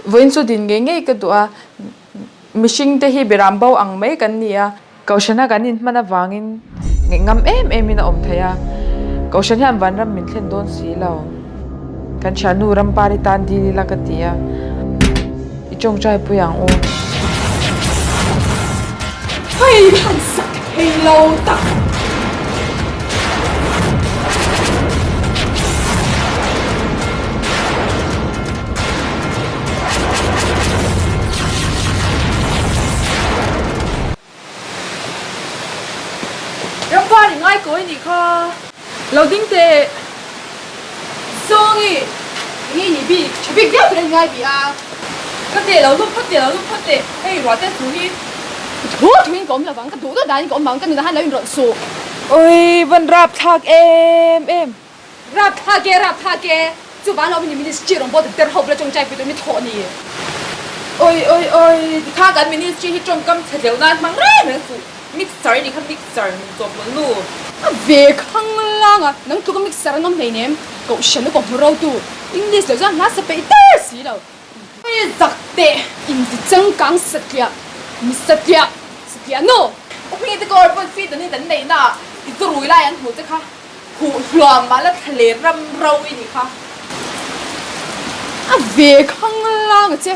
Vawiin chu din ngei ngei ka duh a, mihring te hi beram bo ang mai kan ni a. Kohhrana kan inhman avangin ngaih ngam em emin a awm thei a, Kohhran hian vanram min thlen dawn si lo. Kan thiannu Rampari tan dil ila ka ti a, i tawngtai pui ang u. Hei han sak thei lo tak. Ramvar i ngai kawi nih kha. Lo ding teh. Zawngi, enge i nih bik? Tha bik viau tur a i ngai bih a. Ka teh lo lut phawt teh, lo lut phawt teh. Hei ruah te thu hi. Ka thu thuin ka awm lovang, ka duh duh danin ka awm ang, ka nunah hian lo inrawlh suh. Oi, van rapthlak em em. Rapthlak e, rapthlak e. Chuvang lo mini ministry rawn bawt der ho bula tawngtai pui tur mi thawh ni. Oi oi oi, tikha kan ministry hi tawngkam chhe tleuh nan hmang reng reng suh. Mixer i nih kha mixer min chawp lawng nu. A ve khang lang a, nang tluka mixer an awm hleinem, kohhran upa hmu ro tu, English lo chuan hla sa peih der si lo. Oi zak teh, inti changkang satliah, mi satliah, satliah nu. Upi te kawr pawn seat an in an neih na ah i zu rui lai an hmuh che kha. Huh hluam mah la thla leh ram ro i nih kha. A ve khang lang a che.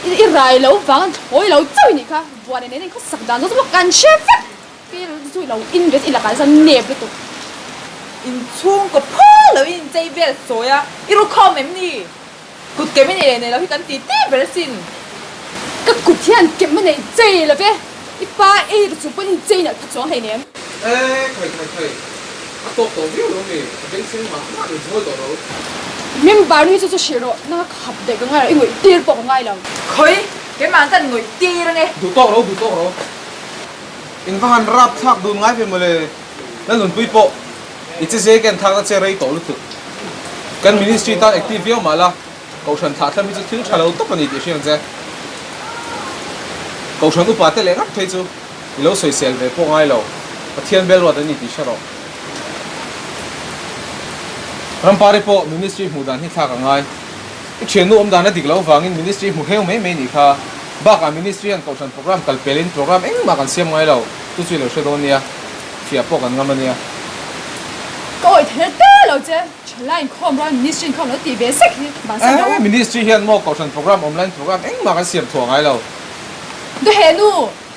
I rai lo vang an thlawi lo chauh i nih kha. Buan nen in khawsak dan zawk zawk kan hre vek. Pi zui lo in vet i lakah chuan nep lutuk. Inchhungkaw phal lo in inchei vel sawi a, i ru khawm em ni? Kut kem i nei leh nei lo hi kan ti ti ber asin. Ka kut hian kem a nei chei lo ve, i pa ei ru chung pawhin chei nalh pha chuang hleinem. E, khai khai khai, a tawk tawh viau lo mi, a bengchheng mah mah ni zawi tawh lo. Member nu hi chu chu hrilh rawh, nanga ka hap daih ka ngai lo, i ngawih tir pawh ka ngai lo. Khawi, keimah an kan ngawih tir ange. Duh tawk ro, duh tawk ro. In va han rap thlak dun ngai ve mawle, Lalnunpui pawh I che zek en thakna che rei tawh lutuk. Kan ministry tan active viau mah la, Kohhran thlah thlam hi chu thil tha lo tawp a ni tih hriang che. Kohhran upa te leh ngat phei chu i lo sawisel ve pawh ngai lo, Pathian bel ruat an ni tih hre rawh. Rampari pawh ministry hmuh dan hi thlak a ngai. I thiannu awm dan a dik loh vangin ministry hmu heu mai mai nih kha. Bakah ministry hian Kohhran program kal pelin program engmah kan siam ngai lo, chu chu i lo hre dawn nia. Fiah pawh kan ngam a nia. Ka awih thei ta lo che, thalai inkhawm rual ministry inkhawm lo tih ve sek hi ban san lo. Eh, ministry hian maw kohhran program online program engmah kan siam thuah ngai lo. Du he nu,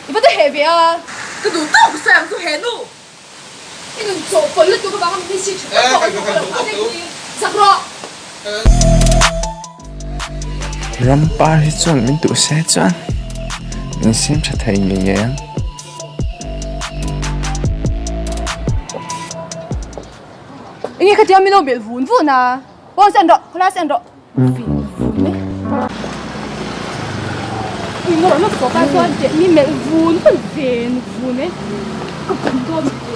i va du heh ve a. Ka duh tawk sawi ang chu he nu. I nun chawhpawlh lutuk avanga ministry tha tak pawh kan hmuh loh phah vek hi zak rawh. Rampar hi chuan min duh se chuan min siam tha thei ngei ngei ang. Enge khatia min lo melh vun vun a, pawn sen rawh, khawlai sen rawh. Vin vun mai. Ui ngawrh lawk tawh kai chuan teh mi melh vun vun ven vun mai. Ka vun dawn ve.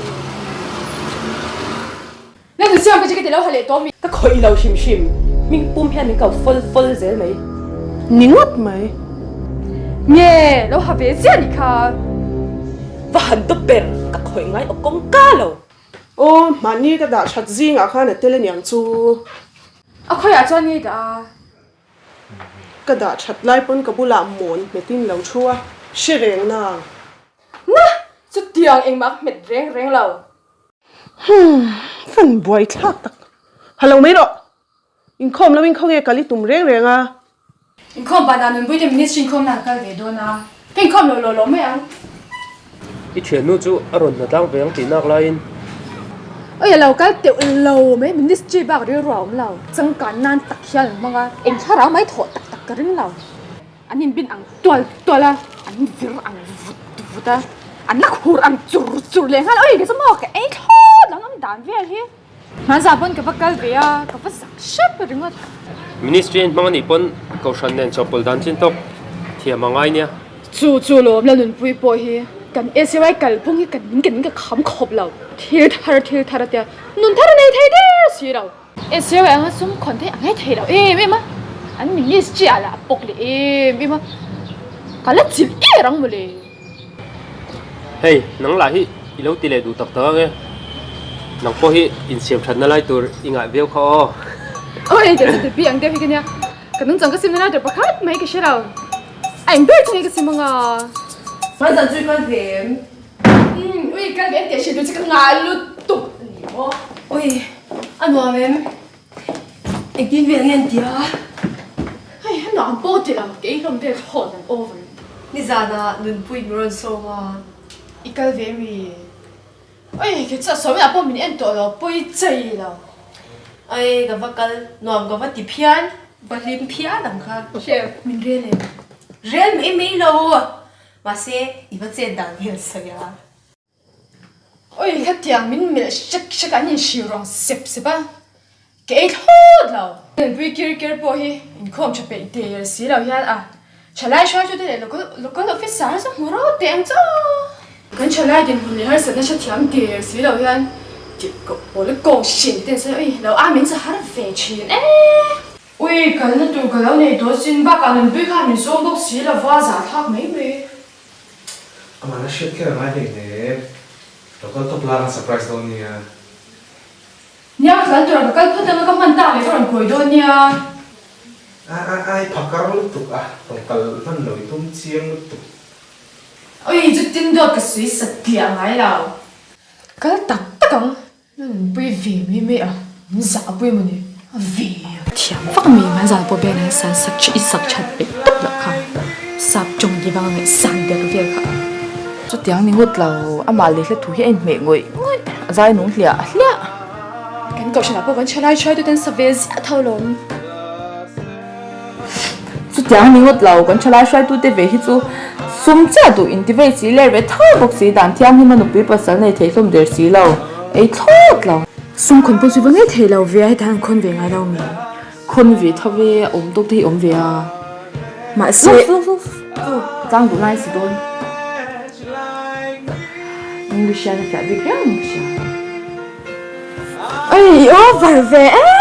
Nang chu siam ka che ka ti lo ha leh tawh mi. Ka khawih lo hrim hrim, hming pum hian min ko fawl fawl zel mai. Ni ngawt mai. Nge, lo ha ve chiah nih kha. Va han dawp ber, ka khawih ngai aw kawng ka lo. Aw, mahni ka dah that zingah khan a tel aniang chu. A khawiah chuan nge i dah a? Ka dah that lai pawn ka bulah mawn hmetin lo thu a, hre reng nang. Na! Chutiang engmah ka hmet reng reng lo. Humm, fan buai thlak tak. Halo mai rawh. Inkhawm lo in khawnge kal i tum reng reng a. Inkhawm banah nunpui te ministry inkhawm nan kal ve dawn a. Ka inkhawm lo lo lo mai ang. I thiannu chu a rawn hnatlang ve ang tih nak laiin. Oi a lo kal teuh lo mai, ministry bak rilru a awm lo. Changkan nan tak hian an hmang a, eng thlarau mai thawh tak tak ka ring lo. An inbin ang tual tual a, an vir ang vut vut a, an la khur ang chur chur leh nghal. Oi, kei chu maw ka ei thlawt ang awm dan vel hi. Hmanzah pawn ka va kal ve a, ka va zak hrep ringawt. Ministry in hmang anih pawn Kohhran nen chawhpawlh dan chin tawk thiam a ngai nia. Chu chu lawm la nunpui pawh hi kan SUI kalphung hi kan ning kan ning ka kham khawp lo. Thil thar thil thar a tia nun thar a nei thei der si lo. SUI anga sum khawn theih a ngai thei lo em em a, an ministry ah lah a pawk leh em em a, ka la chilh er ang mawle. Hei, nang lah hi i lo ti leh duh tak tak ang e. Nang pawh hi insiam thatna lai tur i ngah viau kha aw. Aw, hei chu ti pi ang deuh hi ka nia. Ka nungchang ka sim na lai tur pakhat mai ka hre lo. A eng ber chu nge ka sim anga? Hmaizan chu i kal ve em? Umm, ui kal ve em tih a hriat tur chu ka ngah lutuk a ni maw? Ui, a nuam em? Engtin vel nge an ti a? Hei, a nuam pawh ti lo, kei hlawm vel thlawt an over. Nizanah Nunpuii min rawn sawm a. I kal ve mi? Oi, kei chu a sawmna pawh min en tawh lo, pawi chei lo. Oi, ka va kal nuam ka va ti phian, va hlim phian ang kha. Chef, min rel em? Rel mai mai lo, mahse i va chet dan hian sawi a. Oi, khatiang min melh hrek hrek a, an inhriu rang sep sep a. Ka ei thlawt lo. Nunpui kir kir pawh hi inkhawm tha peih der si lo hian a thalai hruaitute leh local local officer chu hmu rau teh ang chu. Kan thalai dinhmun leh harsatna hrethiam der si lo hian tih koh pawl kawng hrin te an sawi a, ui lo a min chu har ve thin e. Ui kalna tur ka lo nei tawh sin bakah nunpui khan min sawm bawk si lo va zahthlak mai mai. Amah na hriat kher a ngai hleinem. Local top lak an surprise dawn nia. Nia ka tlan tur a ka kal phawt anga ka hman tak leh ka rawn kawi dawn nia. A a ai phakar lutuk a rawn kal hman lo i tum chiang lutuk. Oi chu tin dawt ka sui sat tliah ngai lo. Kal tak tak ang na nunpui ve mai mai a min zah pui emaw ni a ve. Thiam vak mai man zan pawh bian an san sak tha i sak that peih tawp loh kha sap tawng ti vang a ngaihsan ber vel kha. Chutiang ni ngawt lo, amah leh hla thu hi a inhmeh ngawih ngawih, a zai nung hliah hliah. Kan kohhranah pawh kan thalai hruai tuten sa ve ziah tho lawm. Chutiang ni ngawt lo, kan thalai hruaitute ve hi chu sum chiah duh inti vei si ler ve tho bawk si, dan thianghlim a nupui pasal nei thei hlawm der si lo, ei thlawt lo. Sum khawn pawh chu va ngei thei lo ve a, hetah hian khawn ve ngai lo mi. Khawn ve tho ve, a awm tawk te hi awm ve a. Mahse. Tlang duh lai si dawn. English hian a fiah bik viau ang ka hria. Oi i over ve e!